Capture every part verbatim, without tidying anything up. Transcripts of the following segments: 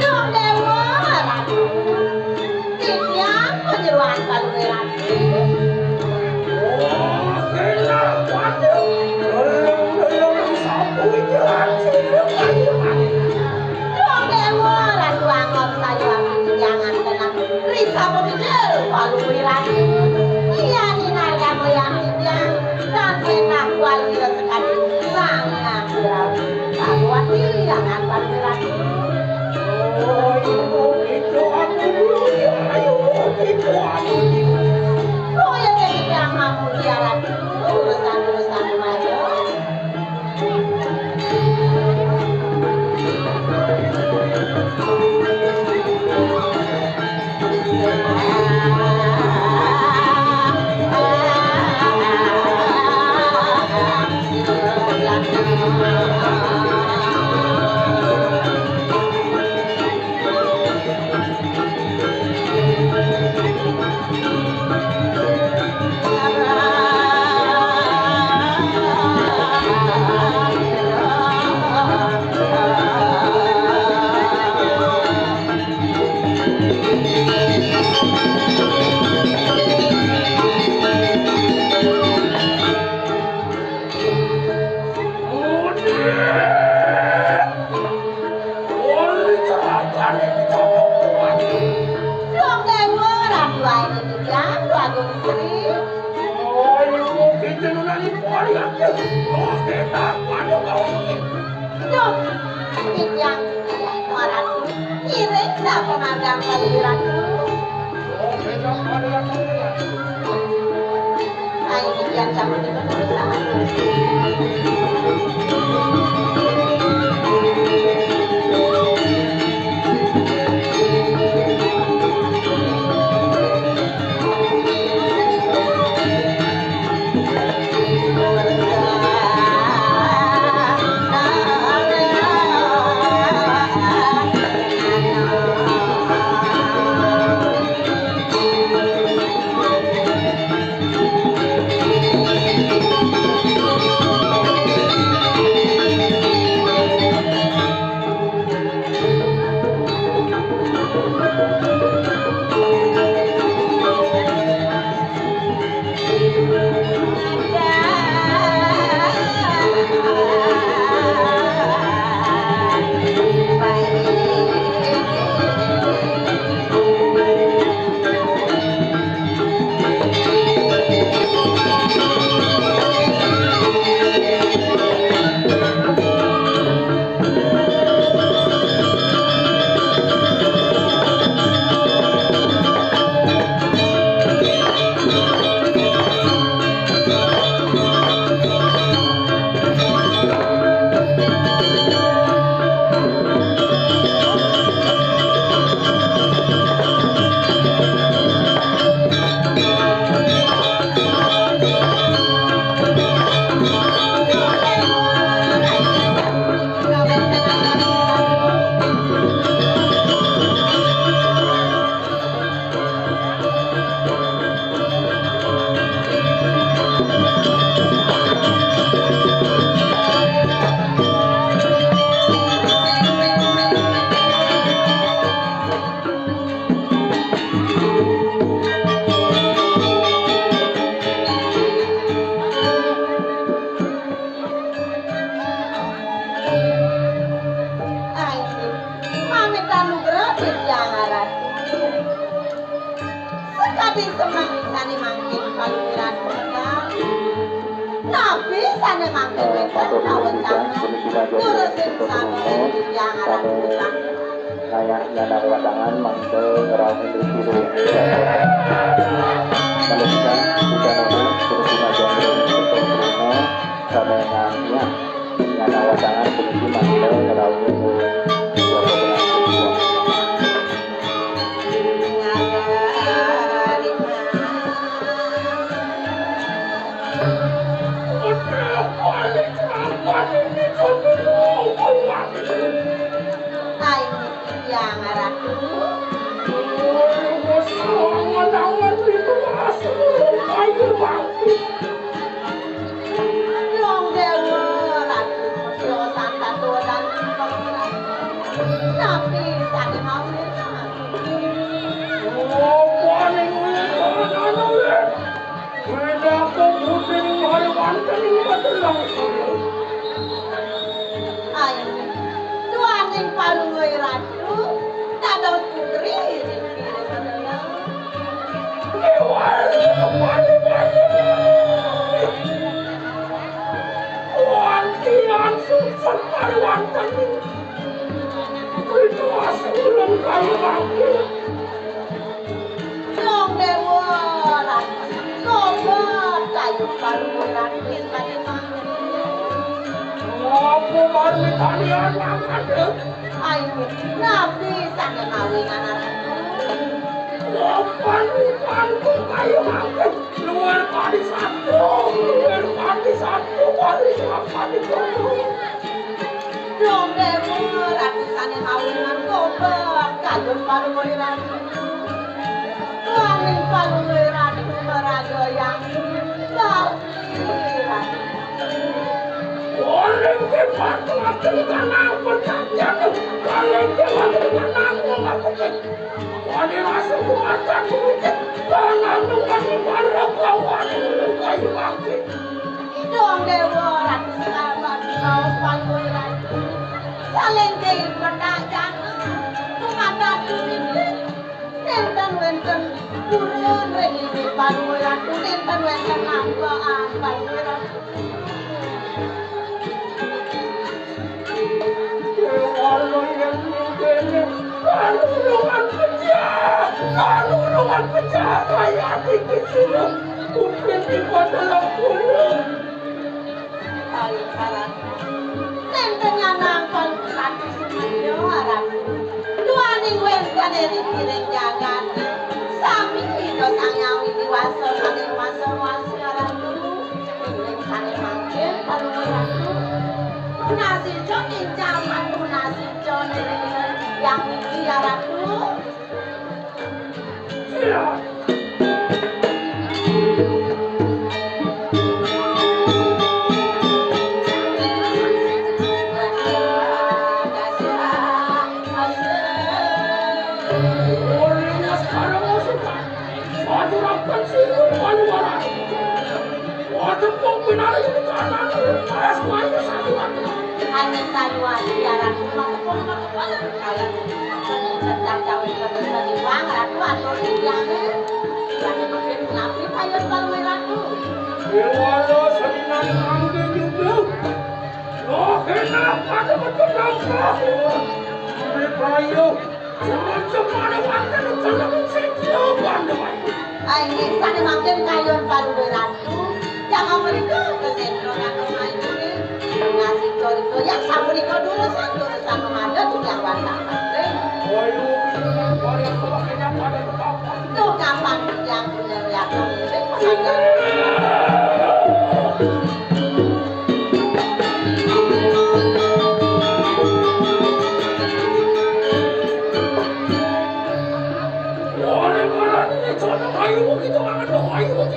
Duh, Déwa, Ratu. Titiang panyeroan Palungguh Ratu. Duh, Déwa, Ratu Anggon sayuwakti titiang antenan. Risa pemijil Palungguh Ratu. Iya, ninarga moyang titiang. Tan senah kuali sekadi sang Ratu. Sapuati angan Palungguh Ratu. Oh, ibu itu aku dulu, ya, ayo, ibu itu aku dulu. Oh, ya, jadi jangan mulia Ratu. Urusan-urusan aja. Wong Déwa, Ratu Ayu Titiang, Agung Sri. Oh, ibu kita nunani pori aja. Oh, kita, waduh, kau ini. Duh, Titiang, Ratu. Iring sapa magang kali, Ratu? Oh, kita, waduh, Ratu. Ayo, Ayo, pamit anugrah Hyang Ratu. Sakadi semeng sane mangkin paluiran medal. Napi sane mangkin wenten kawencana nurutin sabda Hyang Ratu. Ngayah nyandang wadangan mangda ngrauhin ring Ida. Malih sida, Ida Nona, terus ngajeng ring Ida Nona, sane ngayah nyandang wadangan puniki mangda ngrauhin ring Ida Nona. Hyang Ratu. Angan-angan pinungas, ayo mangkin. Dong Dewa Ratu, Dewa Santa Tuhan. Napi sane mawinan? Oh, paling wilanana, Wé. Wé, aku putri mari wonten ing Badulang. Ayo, duaning Palungguh Ratu, dados putri ring Ida Badulang. Déwa, paling wilanana. Wantian sungsut mari wonten ing Rika Asung Ulun Kayu Mangkil. Dong Déwa Ratu, tobat kayun Palungguh Ratu ing Kayu Mangkil. Ngapa marmitanian mangkade? Ayo, napi sane mawinan Ratu? Lapan wikan Kayu Mangkil. Luwir padi satu, luwir padi satu, padi satu. Dong Déwa Ratu sane mawinan tobat kayun Palungguh Ratu. Duaning Palungguh Ratu maragayang. Kalih Ratu. Oleh ke patu akan tanah perjanjian, kalih ke patu tanah mengakukan. Wani rasa kuatan kucing, tanah mengaku marah lawan Kayu Mangkil. Dong Déwa Ratu Salman, kaos Palungguh Ratu. Salinggih penak jana, tumandang dumiling. Nénten wénten purun ring inggih Palungguh Ratu, nénten wénten anggaan Palungguh Ratu. Déwa yén mungkin panulungan pejah, panulungan pejah, kaya iki suruh. Kuping ibadah kula. Ayo, Ratu. Nénten nyanangkon Ratu Sumedya, Ratu. Duaning wénten ing kiring jagat. Sami Ida Sang Hyang Widi Wasa sané wasa-wasa, Ratu. Ing sané mangkin, Palungguh Ratu. Tunasija ing jaman, tunasija ning Hyang Widi, ya, Ratu. Angin sayuwati aran kumaha-kumaha kepala kaya sedang cawe ketiwang ratu atur tiangnya. Kami mungkin nabi kaya kepala ratu. Dewala seniman angge jubel. Loh, kenapa ada betul nangka? Beli payung. Semacam ada waktu dalam setiap pandai. Angin sana makin kayun palu beratu. Jangan mereka ke sentro kantong main ini. Ngasih cori-cori yang sapu di kau dulu satu, satu ada tuh yang warna. Ayo, kita yang pada tetap. Tuh kapan yang punya lihat ini?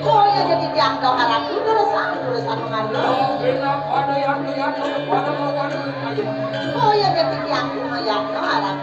Kaya dadi tiang doharan, leresan, leresan pengaruh. Kaya dadi tiang kumayan doharan.